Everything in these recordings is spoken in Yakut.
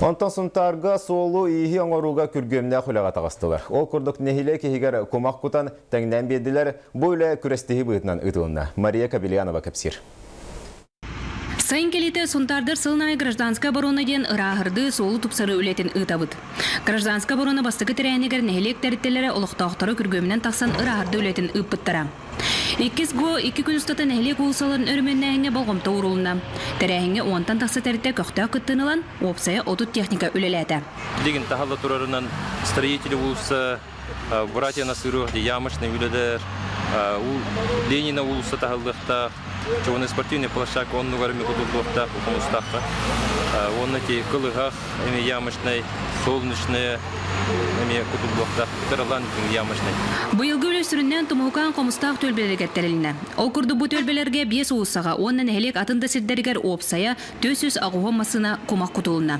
Онтон Сунтаарга суолу-ииһи оҥорууга күргүөмнээх үлэҕэ таҕыстылар. Ол курдук нэһилиэк иһигэр кумах кутан, тэҥнээн биэрдилэр. Бу үлэ күрэстэһии быһыытынан ыытылынна. Мария Кобельянова кэпсиир. Сайын кэлиитэ Сунтаардар сылын аайы гражданскай оборона диэн ырааһырдыы, суолу тупсарыы үлэтин ыытабыт. Гражданскай оборона бастакы тэрээһинигэр нэһилиэк тэрилтэлэрэ олохтоохторо күргүөмүнэн тахсан ырааһырдыы үлэтин ыыппыттара. Иккис ГУо икки күн устата нэһилиэк уулуссаларын өрөмүөннээһиҥҥэ болҕомто уурулунна. Тэрээһиҥҥэ уонтан тахса тэрилтэ көхтөөх кыттыыны ылан, уопсайа 30 техника үлэлээтэ. Билигин таһалла турарынан строители уулусса, братья Насыров, ямочный үлэлэр, Ленина уулусса таһыллыахтаах, чугуна спортивный площадка оннугар эмиэ кутуллуохтаах, хомустаахха. Уонна ти кылыһах, эми ямочный, солнечная эмиэ кутуллуохтаах, кытаралаан ямочный. Быйылгы үлэ сүрүннээн Тумуһукаан Хомустаах түөлбэлэригэр тэрилиннэ. Ол курдук бу түөлбэлэргэ биэс уулуссаҕа уонна нэһилиэк атын да сирдэригэр уопсайа 480 массыына кумах кутулунна.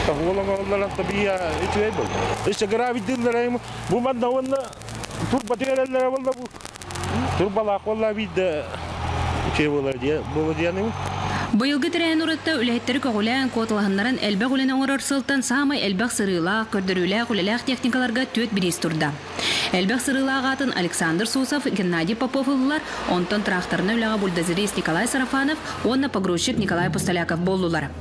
Үчүгэй был. Өссө гравийдыыллар бу манна уонна турба түһэрэллэрэ буолла бу. Турбалаах буолла биирдэ үчүгэй буолар буолуо диэни. Быйылгы тэрээһин уратта үлэһиттэри көҕүлээн, куоталаһыннаран элбэх үлэни оҥорор сылтан саамай элбэх сырыылаах, көрдөрүүлээх үлэлээх техникаларга түөрт бириис турда. Элбэх сырыылаах аатын Александр Сусов, Геннадий Попов ыллылар, онтон тракторына үлэҕэ бульдозерист Николай Сарафанов уонна погрузчик Николай Пустоляков буоллулар.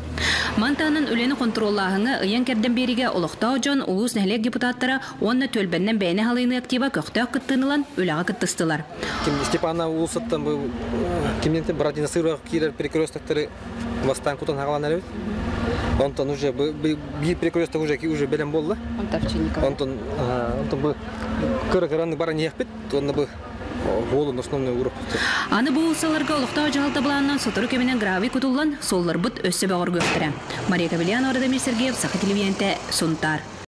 Ман таһынан үлэни хонтуруоллааһыҥҥа ыйан-кэрдэн биэриигэ олохтоох дьон, улуус нэһилиэк депутаттара уонна түөлбэннэн бэйэни халыйыныы актива көхтөөх кыттыыны ылан үлэҕэ кыттыстылар. Степана уулуссаттан бу кимнинтэн Братина Сыров киирэр перекрестоктары бастаан кутан хаалан эрэбит. Онтон уже биир перекресток уже уже бэлэм буолла. Онтон онтон бу кыра-кыраны баран иһэхпит. Уонна бу Уолун основной урук. Аны бу уулуссаларга олохтоох дьаһалта былаанынан сотору кэминэн гравий кутуллан, суолларбыт өссө бөҕөргүөхтэрэ. Мария Кобельянова, Радомир Сергеев, Саха телевидениетэ, Сунтаар.